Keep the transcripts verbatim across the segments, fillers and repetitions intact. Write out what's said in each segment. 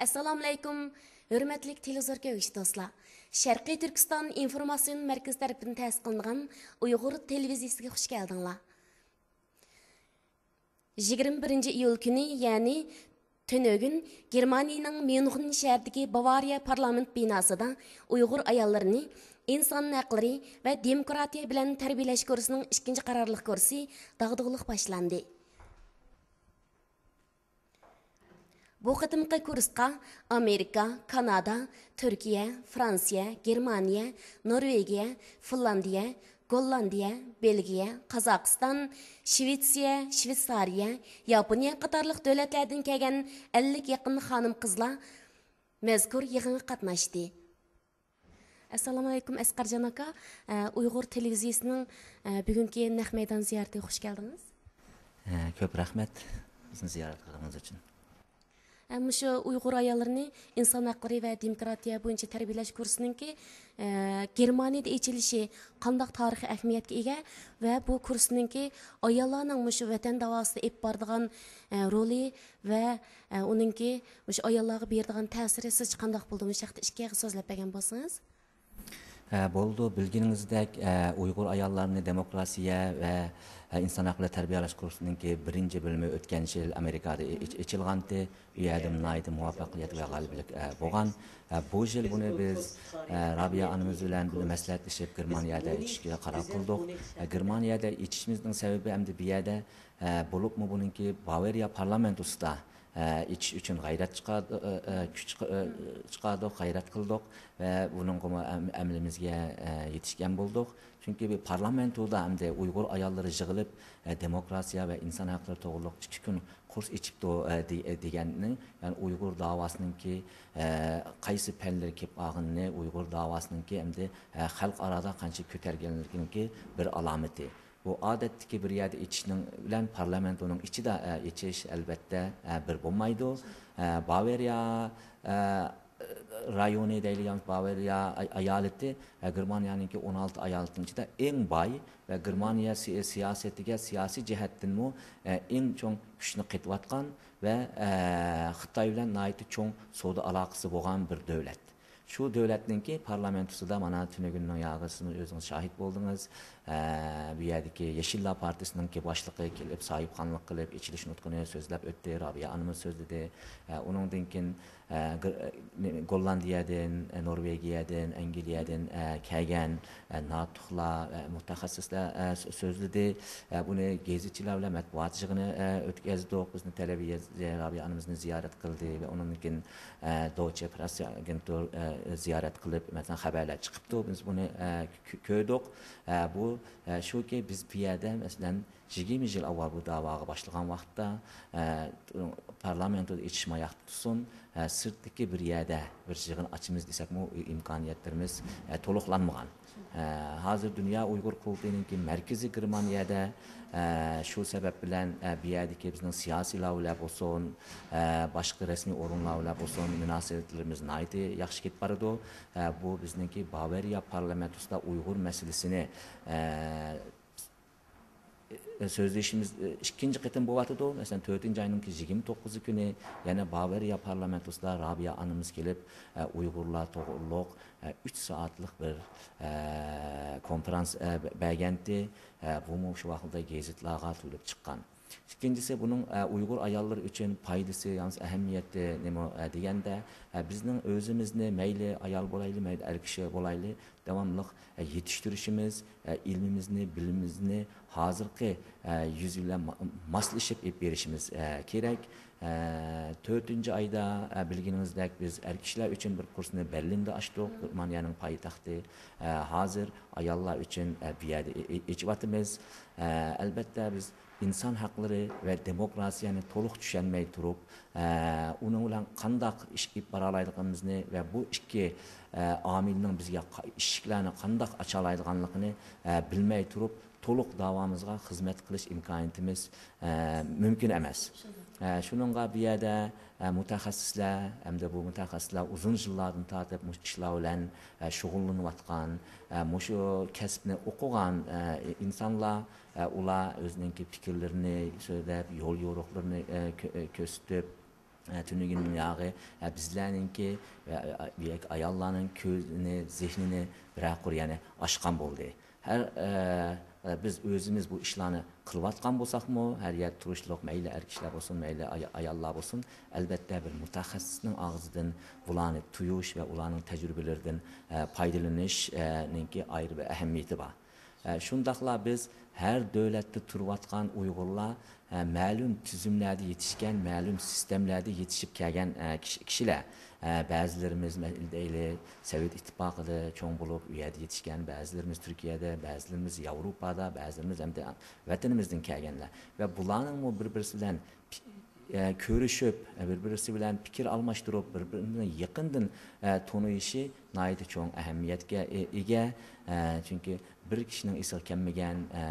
ئەسسالامۇئەلەيكۇم، ھۆرمەتلىك تېلېۋىزور كۆرگۈچى دوستلار. شەرقىي تۈركىستان ئىنفورماتسىيون مەركىزى تەرىپىدىن تەسىس قىلىنغان ئۇيغۇر تېلېۋىزىيىسىگە خۇش كەلدىڭلار. يىگىرمە بىرىنچى ئىيۇل كۈنى، يەنى تۈنۈگۈن گېرمانىيىنىڭ ميۇنخېن شەھىرىدىكى باۋارىيە پارلامېنت بىناسىدا ئۇيغۇر ئاياللىرىنى ئىنسان ھەقلىرى ۋە دېموكراتىيە بىلەن تەربىيەلەش كۇرسىنىڭ ئىككىنچى قارارلىق كۇرسى داغدۇغىلىق باشلاندى. بۇ قېتىمقى كۇرسقا ئامېرىكا، كانادا، تۈركىيە، فرانسىيە، گېرمانىيە، نورۋېگىيە، فىنلاندىيە، گوللاندىيە، بېلگىيە، قازاقىستان، شىۋېتسىيە، شىۋېتسارىيە، ياپونىيە قاتارلىق دۆلەتلەردىن كەلگەن ئەللىككە يېقىن خانىم-قىزلار مەزكۇر يىغىنغا قاتناشتى. ئەسسالامۇئەلەيكۇم، ئەسقەرجان ئاكا. ئە، ئۇيغۇر تېلېۋىزىيىسىنىڭ، ئە، بۈگۈنكى نەق مەيدان زىيارىتىگە خۇش كەلدىڭىز. ئە، كۆپ رەھمەت بىزنى زىيارەت قىلغىنىڭىز ئۈچۈن. ئە، مۇشۇ ئۇيغۇر ئاياللىرىنى ئىنسان ھەقلىرى ۋە دېموكراتىيە بويىچە تەربىيەلەش كۇرسىنىڭكى، ئە، گېرمانىيەدە ئېچىلىشى قانداق تارىخىي ئەھمىيەتكە ئىگە ۋە بۇ كۇرسنىڭكى ئاياللارنىڭ مۇشۇ ۋەتەن داۋاسىدا ئېلىپ بارىدىغان، ئە، رولى ۋە، ئە، ئۇنىڭكى مۇشۇ ئاياللارغا بېرىدىغان تەسىرى سىزچە قانداق بولىدۇ؟ مۇشۇ ھەقتە ئىككى ئېغىز سۆزلەپ بەرگەن بولسىڭىز. ھە، بولىدۇ. بىلگىنىڭىزدەك، ئە، ئۇيغۇر ئاياللارنى دېموكراتىيە ۋە، ئە، ئىنسان ھەقلىرى تەربىيەلەش كۇرسىنىڭكى بىرىنچى بۆلۈمى ئۆتكەن يىل ئامېرىكادا ئېچ-، ئېچىلغانتى. ئۇ يەردە ناھايىتى مۇۋەپپەقىيەت ۋە غەلىبىلىك، ئە، بولغان. ئە، بۇ يىل بۇنى بىز، ئە، رابىيە ئانىمىز بىلەن بىللە مەسلىھەتلىشىپ، گېرمانىيەدە ئېچىشكە قارار قىلدۇق. ئە، گېرمانىيەدە ئېچىشىمىزنىڭ سەۋەبى ئەمدى بۇ يەردە، ئە، بولۇپمۇ بۇنىڭكى باۋارىيە پارلامېنتوسىدا ئېچىش ئۈچۈن غەيرەت چىقاردۇق، كۈچ چىقاردۇق، غەيرەت قىلدۇق ۋە بۇنىڭغىمۇ ئەمىلىمىزگە يېتىشكەن بولدۇق. چۈنكى بۇ پارلامېنتودا ئەمدى ئۇيغۇر ئاياللىرى يىغىلىپ، دېموكراتىيە ۋە ئىنسان ھەقلىرى توغرۇلۇق ئىككى كۈن كۇرس ئېچىپتۇ، دېگەننى، يەنى ئۇيغۇر داۋاسىنىڭكى قايسى پەنلىرى كېلىپ قالغىنىنى، ئۇيغۇر داۋاسىنىڭكى ئەمدى خەلقئارادا قانچە كۆتەرگەنلىكىنىڭكى بىر ئالامىتى. بۇ ئادەتتىكى بىر يەردە ئېچىشنىڭ بىلەن پارلامېنتونىڭ ئىچىدە، ئە، ئېچىش، ئەلۋەتتە، ئە، بىر بولمايدۇ. ئە، باۋېرىيە، ئە، رايونى دەيلى، يەنى باۋېرىيە ئاي-، ئايالىتى، ئە، گېرمانىيەنىڭكى ئون ئالتە ئايالىتىنىڭ ئىچىدە ئەڭ باي ۋە گېرمانىيە سىي-، سىياسىتىگە، سىياسىي جەھەتتىنمۇ، ئە، ئەڭ چوڭ كۈچنى قېتىۋاتقان ۋە، ئە، خىتاي بىلەن ناھايىتى چوڭ سودا ئالاقىسى بولغان بىر دۆلەت. شۇ دۆلەتنىڭكى پارلامېنتوسىدا مانا تۈنۈگۈننىڭ ياغى سىزمۇ ئۆزىڭىز شاھىت بولدىڭىز. ئە، بۇ يەردىكى يېشىللار پارتىيىسىنىڭكى باشلىقى كېلىپ ساھىبخانلىق قىلىپ، ئېچىلىش نۇتقىنى سۆزلەپ ئۆتتى. رابىيە ئانىمىز سۆزلىدى. ئە، ئۇنىڭدىن كېيىن، ئە، گر-، ئە، نېمە، گوللاندىيەدىن، ئە، نورۋېگىيەدىن، ئەنگلىيەدىن، ئە، كەلگەن، ئە، ناتىقلار، ئە، مۇتەخەسسىسلەر، ئە، سۆ-، سۆزلىدى. ئە، بۇنى گېزىتچىلەر بىلەن مەتبۇئات يىغىنى، ئە، ئۆتكۈزدۇق. بىزنى تەلەۋىزىيە رابىيە ئانىمىزنى زىيارەت قىلدى ۋە ئۇنىڭدىن كېيىن، ئە، دويچە پرېسسە ئاگېنتۇر، ئە، زىيارەت قىلىپ، مەسىلەن، خەۋەرلەر چىقىپتۇ. بىز بۇنى، ئە، كۆ-، كۆردۇق. ئە، بۇ، ئە، شۇكى، بىز بۇ يەردە، مەسىلەن، يىگىرمە يىل ئاۋۋال بۇ داۋاغا باشلىغان ۋاقىتتا، ئە، پارلامېنتودا ئېچىشما ئاياقتا تۇرسۇن، ئە، سىرتتىكى بىر يەردە بىر يىغىن ئاچىمىز دېسەكمۇ، ئىمكانىيەتلىرىمىز، ئە، تولۇقلانمىغان. ئە، ھازىر دۇنيا ئۇيغۇر قۇرۇلتىيىنىڭكى مەركىزى گېرمانىيەدە. ئە، شۇ سەۋەب بىلەن، ئە، بۇ يەردىكى بىزنىڭ سىياسىيلار بىلەن بولسۇن، ئە، باشقا رەسمىي ئورۇنلار بىلەن بولسۇن، مۇناسىۋەتلىرىمىز ناھايىتى ياخشى كېتىپ بارىدۇ. ئە، بۇ بىزنىڭكى باۋېرىيە پارلامېنتوسىدا ئۇيغۇر مەسىلىسىنى، ئە، سۆزلىشىمىز، ئىككىنچى قېتىم بولۇۋاتىدۇ. مەسىلەن، تۆتىنچى ئاينىڭ يىگىرمە توققۇزى كۈنى يەنە باۋېرىيە پارلامېنتوسىدا رابىيە ئانىمىز كېلىپ، ئە، ئۇيغۇرلار توغرۇلۇق، ئە، ئۈچ سائەتلىك بىر، ئە، كونفېرانس، ئە، بە-، بەرگەنتى. ئە، بۇمۇ شۇ ۋاقىتتا گېزىتلارغا تۆلەپ چىققان. ئىككىنچىسى، بۇنىڭ، ئە، ئۇيغۇر ئاياللىرى ئۈچۈن پايدىسى، يەنى ئەھمىيىتى نېمە، ئە، دېگەندە، ئە، بىزنىڭ ئۆزىمىزنى مەيلى ئايال بولايلى، مەيلى ئەر كىشى بولايلى، داۋاملىق، ئە، يېتىشتۈرۈشىمىز، ئە، ئىلمىمىزنى، بىلىمىمىزنى ھازىرقى، ئە، يۈز يىل بىلەن ما-، ماسلىشىپ ئېلىپ بېرىشىمىز، ئە، كېرەك. ئە، تۆتىنچى ئايدا، ئە، بىلگىنىڭىزدەك، بىز ئەر كىشىلەر ئۈچۈن بىر كۇرسنى بەرلىندە ئاچتۇق، گېرمانىيەنىڭ پايتەختى. ئە، ھازىر ئاياللار ئۈچۈن، ئە، بۇ يەردە ئې-، ئې-، ئېچىۋاتىمىز. ئە، ئەلۋەتتە، بىز ئىنسان ھەقلىرى ۋە دېموكراتىيەنى تولۇق چۈشەنمەي تۇرۇپ، ئە، ئۇنىڭ بىلەن قانداق ئىش ئېلىپ بارالايدىغىنىمىزنى ۋە بۇ ئىككى، ئە، ئامىلنىڭ بىزگە قا-، ئىشىكلەرنى قانداق ئاچالايدىغانلىقىنى، ئە، بىلمەي تۇرۇپ، تولۇق داۋامىزغا خىزمەت قىلىش ئىمكانىيىتىمىز، ئە، مۇمكىن ئەمەس. ئە، شۇنىڭغا بۇ يەردە، ئە، مۇتەخەسسىسلەر، ھەمدە بۇ مۇتەخەسسىسلەر ئۇزۇن يىللاردىن تارتىپ مۇشۇ ئىشلار بىلەن، ئە، شۇغۇللىنىۋاتقان، ئە، مۇشۇ كەسىپنى ئوقۇغان، ئە، ئىنسانلار، ئە، ئۇلار ئۆزىنىڭكى پىكىرلىرىنى سۆزلەپ، يول يورۇقلىرىنى، ئە، كۆ-، ئە، كۆرسىتىپ، ئە، تۈنۈگۈننىڭ ياغى، ئە، بىزلەرنىڭكى ۋە، ئە، ياكى ئاياللارنىڭ كۆزىنى، زېھنىنى بىرەر قۇر يەنە ئاچقان بولدى. ھەر، ئە، ئە، بىز ئۆزىمىز بۇ ئىشلارنى قىلىۋاتقان بولساقمۇ، ھەر يەردە تۇرۇشلۇق، مەيلى ئەر كىشىلەر بولسۇن، مەيلى ئاي-، ئاياللار بولسۇن، ئەلۋەتتە بىر مۇتەخەسسىسنىڭ ئاغزىدىن بۇلارنى تۇيۇش ۋە ئۇلارنىڭ تەجرىبىلىرىدىن، ئە، پايدىلىنىشنىڭكى ئايرى بىر ئەھمىيىتى بار. ئە، شۇنداقلا بىز ھەر دۆلەتتە تۇرۇۋاتقان ئۇيغۇرلار، ئە، مەلۇم تۈزۈملەردە يېتىشكەن، مەلۇم سىستېمىلەردە يېتىشىپ كەلگەن، ئە، كىشى-، كىشىلەر. ئە، بەزىلىرىمىز، مە-، دەيلى، سوۋېت ئىتتىپاقىدا چوڭ بولۇپ، ئۇ يەردە يېتىشكەن، بەزىلىرىمىز تۈركىيەدە، بەزىلىرىمىز ياۋروپادا، بەزىلىرىمىز ئەمدى ۋەتىنىمىزدىن كەلگەنلەر. ۋە بۇلارنىڭمۇ بىر-بىرسى بىلەن پى-، ئە، كۆرۈشۈپ، ئە، بىر-بىرسى بىلەن پىكىر ئالماشتۇرۇپ، بىر-بىرىنى يېقىندىن، ئە، تونۇيۇشى ناھايىتى چوڭ ئەھمىيەتكە ئى-، ئىگە. ئە، چۈنكى بىر كىشىنىڭ ئېسىگە كەلمىگەن، ئە،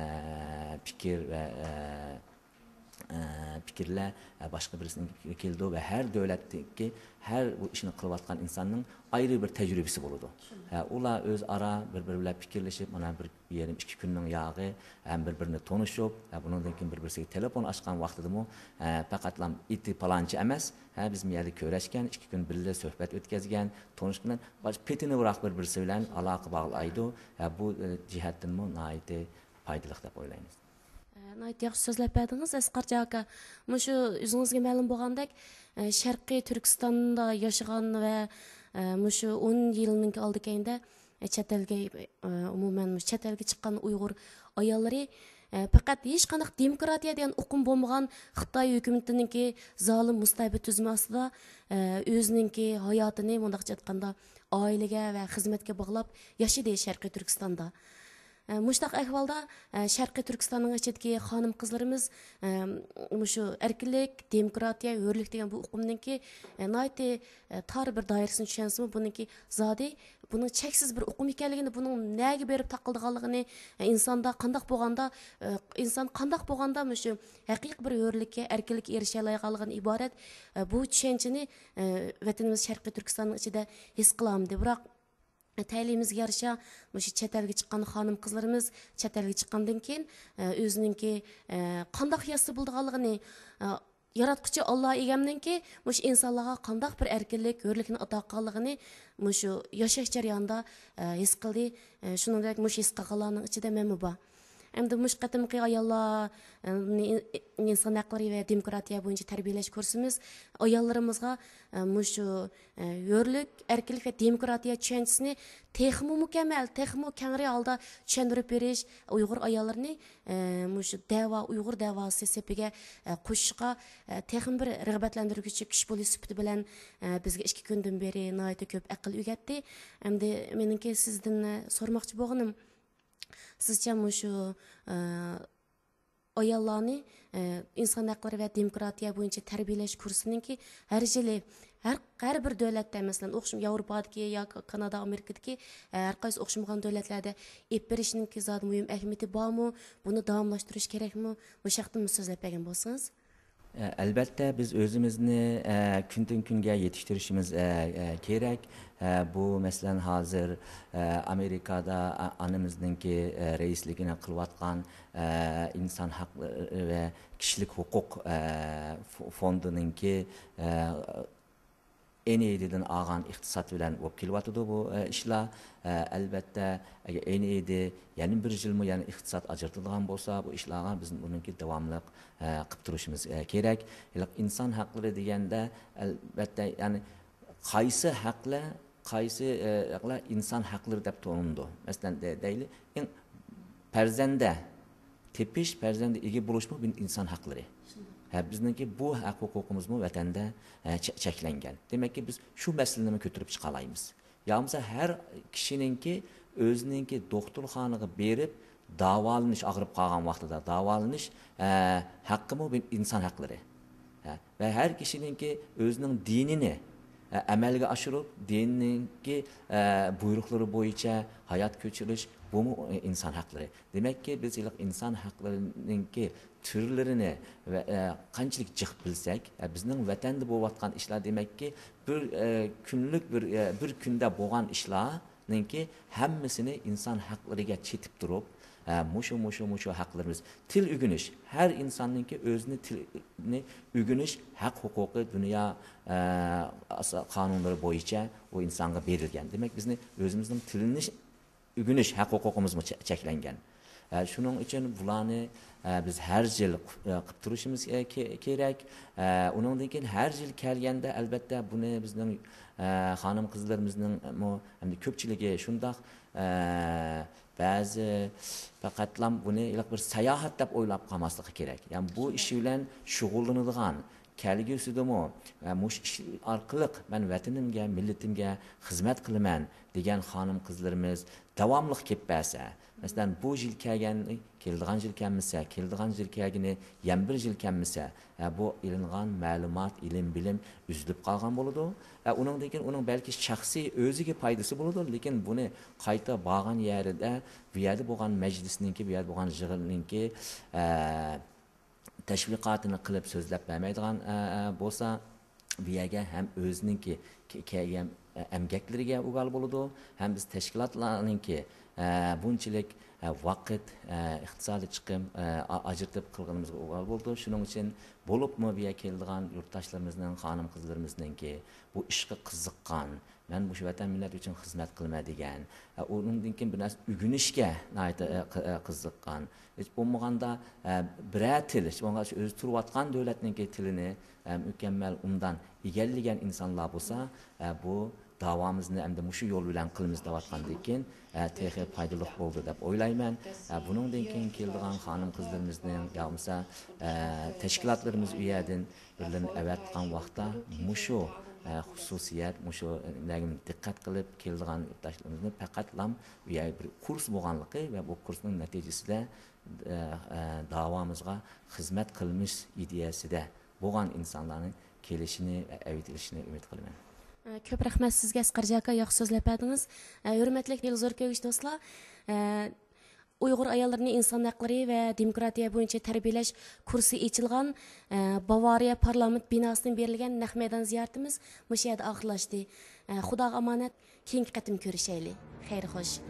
پىكىر ۋە، ئە، ئە، پىكىرلەر، ئە، باشقا بىرسىنىڭكىگە كېلىدۇ ۋە ھەر دۆلەتتىكى، ھەر بۇ ئىشنى قىلىۋاتقان ئىنساننىڭ ئايرى بىر تەجرىبىسى بولىدۇ. ئە، ئۇلار ئۆزئارا بىر-بىرى بىلەن پىكىرلىشىپ، مانا بىر يېرىم، ئىككى كۈننىڭ ياغى، ھەم بىر-بىرىنى تونۇشۇپ، ھە، بۇنىڭدىن كېيىن بىر-بىرسىگە تېلېفون ئاچقان ۋاقتىدىمۇ، ھە، پەقەتلا ئېتى پالانچى ئەمەس، ھە، بىز بۇ يەردە كۆرۈشكەن، ئىككى كۈن بىللە سۆھبەت ئۆتكۈزگەن، تونۇشقان، باش-، پېتىنى بىراق بىر-بىرسى بىلەن ئالاقە باغلايدۇ. ھە، بۇ، ئە، جەھەتتىنمۇ ناھايىتى پايدىلىق دەپ ئويلايمىز. ئە، ناھايىتى ياخشى سۆزلەپ بەردىڭىز، ئەسقەرجان ئاكا. مۇشۇ ئۆزىڭىزگە مەلۇم بولغاندەك، ئە، شەرقىي تۈركىستاندا ياشىغان ۋە، ئە، مۇشۇ ئون يىلنىڭ ئالدى كەينىدە، ئە، چەت ئەلگە، ئە، ئومۇمەن مۇشۇ چەت ئەلگە چىققان ئۇيغۇر ئاياللىرى، ئە، پەقەت ھېچقانداق دېموكراتىيە دېگەن ئۇقۇم بولمىغان خىتاي ھۆكۈمىتىنىڭكى زالىم مۇستەبىت تۈزۈمى ئاستىدا، ئە، ئۆزىنىڭكى ھاياتىنى، مۇنداقچە ئېيتقاندا، ئائىلىگە ۋە خىزمەتكە باغلاپ ياشىدى شەرقىي تۈركىستاندا. ئە، مۇشۇنداق ئەھۋالدا، ئە، شەرقىي تۈركىستاننىڭ ئىچىدىكى خانىم-قىزلىرىمىز، ئە، مۇشۇ ئەركىنلىك، دېموكراتىيە، ھۆرلۈك دېگەن بۇ ئۇقۇمنىڭكى، ئە، ناھايىتى، ئە، تار بىر دائىرىسىنى چۈشەنسىمۇ، بۇنىڭكى زادى، بۇنىڭ چەكسىز بىر ئۇقۇم ئىكەنلىكىنى، بۇنىڭ نەگە بېرىپ تاقىلىدىغانلىقىنى، ئە، ئىنساندا قانداق بولغاندا، ئە، ئىنسان قانداق بولغاندا مۇشۇ ھەقىقىي بىر ھۆرلۈككە، ئەركىنلىككە ئېرىشەلەيدىغانلىقىدىن ئىبارەت، ئە، بۇ چۈشەنچىنى، ئە، ۋەتىنىمىز شەرقىي تۈركىستاننىڭ ئىچىدە ھېس قىلالمىدى. بىراق، تەلىيىمىزگە يارىشا، مۇشۇ چەت ئەلگە چىققان خانىم-قىزلىرىمىز چەت ئەلگە چىققاندىن كېيىن، ئە، ئۆزىنىڭكى، ئە، قانداق ياشىسا بولىدىغانلىقىنى، ئە، ياراتقۇچى ئاللا ئىگەمنىڭكى مۇشۇ ئىنسانلارغا قانداق بىر ئەركىنلىك، ھۆرلۈكنى ئاتا قىلغانلىقىنى مۇشۇ ياشاش جەريانىدا، ئە، ھېس قىلدى. ئە، شۇنىڭدەك مۇشۇ ھېس قىلغانلارنىڭ ئىچىدە مەنمۇ بار. ئەمدى مۇشۇ قېتىمقى ئاياللار، ئە، ئىنسان ھەقلىرى ۋە دېموكراتىيە بويىچە تەربىيەلەش كۇرسىمىز ئاياللىرىمىزغا، ئە، مۇشۇ، ئە، ھۆرلۈك، ئەركىنلىك ۋە دېموكراتىيە چۈشەنچىسىنى تېخىمۇ مۇكەممەل، تېخىمۇ كەڭرى ھالدا چۈشەندۈرۈپ بېرىش، ئۇيغۇر ئاياللىرىنى، ئە، مۇشۇ دەۋا، ئۇيغۇر دەۋاسى سېپىگە، ئە، قوشۇشقا، ئە، تېخىمۇ بىر رىغبەتلەندۈرگۈچى كۈچ بولۇش سۈپىتى بىلەن، ئە، بىزگە ئىككى كۈندىن بېرى ناھايىتى كۆپ ئەقىل ئۆگەتتى. ئەمدى مېنىڭكى سىزدىن، ئە، سورىماقچى بولغىنىم، سىزچە مۇشۇ، ئە، ئاياللارنى، ئە، ئىنسان ھەقلىرى ۋە دېموكراتىيە بويىچە تەربىيەلەش كۇرسىنىڭكى ھەر يىلى ھەر، ھەر بىر دۆلەتتە، مەسىلەن، ئوخشىما ياۋروپادىكى ياكى كانادا، ئامېرىكىدىكى، ئە، ھەر قايسى ئوخشىمىغان دۆلەتلەردە ئېلىپ بېرىشنىڭكى زادى مۇھىم ئەھمىيىتى بارمۇ؟ بۇنى داۋاملاشتۇرۇش كېرەكمۇ؟ مۇشۇ ھەقتىمۇ سۆزلەپ بەرگەن بولسىڭىز. ئە، ئەلۋەتتە، بىز ئۆزىمىزنى، ئە، كۈندىن كۈنگە يېتىشتۈرۈشىمىز، ئە، ئە، كېرەك. ئە، بۇ، مەسىلەن، ھازىر، ئە، ئامېرىكادا، ئا-، ئانىمىزنىڭكى، ئە، رەئىسلىكىنى قىلىۋاتقان، ئە، ئىنسان ھەقلىرى ۋە كىشىلىك ھوقۇق، ئە، فو-، فوندىنىڭكى، ئە، ئېن ئەي دىدىن ئالغان ئىقتىساد بىلەن بولۇپ كېلىۋاتىدۇ بۇ، ئە، ئىشلار. ئە، ئەلۋەتتە، ئەگەر ئېن ئەي دى يەنە بىر يىلمۇ يەنە ئىقتىساد ئاجرىتىدىغان بولسا، بۇ ئىشلارغا بىز بۇنىڭكى داۋاملىق، ئە، قىلىپ تۇرۇشىمىز، ئە، كېرەك. ھېلىقى ئىنسان ھەقلىرى دېگەندە، ئەلۋەتتە، يەنى قايسى ھەقلەر، قايسى، ئە، ھەقلەر ئىنسان ھەقلىرى دەپ تونۇلىدۇ؟ مەسىلەن، دە-، دەيلى، ئەڭ پەرزەندە تېپىش، پەرزەندە ئىگە بولۇشمۇ بىر ئىنسان ھەقلىرى. ھە، بىزنىڭكى بۇ ھەق ھوقۇقىمىزمۇ ۋەتەندە، ئە، چە-، چەكلەنگەن. دېمەككى، بىز شۇ مەسىلىنىمۇ كۆتۈرۈپ چىقالايمىز. يا بولمىسا ھەر كىشىنىڭكى ئۆزىنىڭكى دوختۇرخانىغا بېرىپ داۋالىنىش، ئاغرىپ قالغان ۋاقتىدا داۋالىنىش، ئە، ھەققىمۇ بىر ئىنسان ھەقلىرى. ھە، ۋە ھەر كىشىنىڭكى ئۆزىنىڭ دىنىنى، ئە، ئەمەلگە ئاشۇرۇپ، دىننىڭكى، ئە، بۇيرۇقلىرى بويىچە ھايات كۆچۈرۈش، بۇمۇ ئىنسان ھەقلىرى. دېمەككى، بىز ھېلىقى ئىنسان ھەقلىرىنىڭكى تۈرلىرىنى ۋە، ئە، قانچىلىك جىق بىلسەك، ئە، بىزنىڭ ۋەتەندە بولۇۋاتقان ئىشلار، دېمەككى، بىر، ئە، كۈنلۈك، بىر، ئە، بىر كۈندە بولغان ئىشلارنىڭكى ھەممىسىنى ئىنسان ھەقلىرىگە چېتىپ تۇرۇپ، ھە، مۇشۇ، مۇشۇ، مۇشۇ ھەقلىرىمىز. تىل ئۆگىنىش، ھەر ئىنساننىڭكى ئۆزىنى تىلنى ئۆگىنىش ھەق ھوقۇقى دۇنيا، ئە، ئاسا-، قانۇنلىرى بويىچە ئۇ ئىنسانغا بېرىلگەن. دېمەك، بىزنى ئۆزىمىزنىڭ تىلىنى ئۆگىنىش ھەق ھوقۇقىمىزمۇ چە-، چەكلەنگەن. ئە، شۇنىڭ ئۈچۈن بۇلارنى، ئە، بىز ھەر يىل ق-، ئە، قىلىپ تۇرۇشىمىز، ئە، كې-، كېرەك. ئە، ئۇنىڭدىن كېيىن ھەر يىل كەلگەندە، ئەلۋەتتە، بۇنى بىزنىڭ، ئە، خانىم-قىزلىرىمىزنىڭمۇ ھەمدە كۆپچىلىكى شۇنداق، ئە، بەزى پەقەتلام بۇنى ھېلىقى بىر ساياھەت دەپ ئويلاپ قالماسلىقى كېرەك. يەنى بۇ ئىش بىلەن شۇغۇللىنىدىغان، كەلگۈسىدىمۇ، ئە، مۇشۇ ئىش ئارقىلىق مەن ۋەتىنىمگە، مىللىتىمگە خىزمەت قىلىمەن دېگەن خانىم-قىزلىرىمىز داۋاملىق كېلىپ بەرسە، مەسىلەن، بۇ يىل كەلگەن، كېلىدىغان يىل كەلمىسە، كېلىدىغان يىل كەلگىنى يەنە بىر يىل كەلمىسە، ئە، بۇ ئېلىنغان مەلۇمات، ئىلىم-بىلىم ئۈزۈلۈپ قالغان بولىدۇ. ئە، ئۇنىڭدىن كېيىن ئۇنىڭ بەلكى شەخسىي ئۆزىگە پايدىسى بولىدۇ، لېكىن بۇنى قايتا بارغان يەردە، بۇ يەردە بولغان مەجلىسنىڭكى، بۇ يەردە بولغان يىغىننىڭكى، ئە، تەشۋىقاتىنى قىلىپ سۆزلەپ بەرمەيدىغان، ئە، ئە، بولسا، بۇ يەرگە ھەم ئۆزىنىڭكى كە-، كەلگەن، ئە، ئەمگەكلىرىگە ئۇگال بولىدۇ، ھەم بىز تەشكىلاتلارنىڭكى، ئە، بۇنچىلىك، ئە، ۋاقىت، ئە، ئىقتىسادىي چىقىم، ئە، ئا-، ئاجرىتىپ قىلغىنىمىزغا ئۇگال بولىدۇ. شۇنىڭ ئۈچۈن بولۇپمۇ بۇ يەرگە كېلىدىغان يۇرتداشلىرىمىزنىڭ، خانىم-قىزلىرىمىزنىڭكى بۇ ئىشقا قىزىققان، مەن مۇشۇ ۋەتەن مىللەت ئۈچۈن خىزمەت قىلىمەن دېگەن، ئە، ئۇنىڭدىن كېيىن بىر نەرسە ئۆگىنىشكە ناھايىتى، ئە، قى-، ئە، قىزىققان. ھېچ بولمىغاندا، ئە، بىرەر تىل، ھېچ بولمىغاندا شۇ ئۆزى تۇرۇۋاتقان دۆلەتنىڭكى تىلىنى، ئە، مۇكەممەل، ئوبدان ئىگىلىگەن ئىنسانلار بولسا، ئە، بۇ داۋامىزنى ئەمدى مۇشۇ يول بىلەن قىلىمىز دەۋاتقاندىن كېيىن، ئە، تېخى پايدىلىق بولىدۇ دەپ ئويلايمەن. ئە، بۇنىڭدىن كېيىن كېلىدىغان خانىم-قىزلىرىمىزنىڭ يا بولمىسا، ئە، تەشكىلاتلىرىمىز ئۇ يەردىن بىرلىرىنى ئەۋەتكەن ۋاقىتتا مۇشۇ، ئە، خۇسۇسىيەت، مۇشۇ نەرگە دىققەت قىلىپ كېلىدىغان يۇرتداشلىرىمىزنى پەقەتلام بۇ يەر بىر كۇرس بولغانلىقى ۋە بۇ كۇرسنىڭ نەتىجىسىدە، ئە، ئە، داۋامىزغا خىزمەت قىلمىش ئىدىيەسىدە بولغان ئىنسانلارنىڭ كېلىشىنى ۋە ئەۋېتىلىشىنى ئۈمىد قىلىمەن. ئە، كۆپ رەھمەت سىزگە، ئەسقەر جاكا، ياخشى سۆزلەپ بەردىڭىز. ئە، ھۆرمەتلىك دىلزور كۆگۈچ دوستلار، ئە، ئۇيغۇر ئاياللىرىنى ئىنسان ھەقلىرى ۋە دېموكراتىيە بويىچە تەربىيەلەش كۇرسى ئېچىلغان، ئە، باۋارىيە پارلامېنت بىناسىدىن بېرىلگەن نەق مەيدان زىيارىتىمىز مۇشۇ يەردە ئاخىرلاشتى. ئە، خۇداغا ئامانەت، كېيىنكى قېتىم كۆرۈشەيلى. خەير خوش.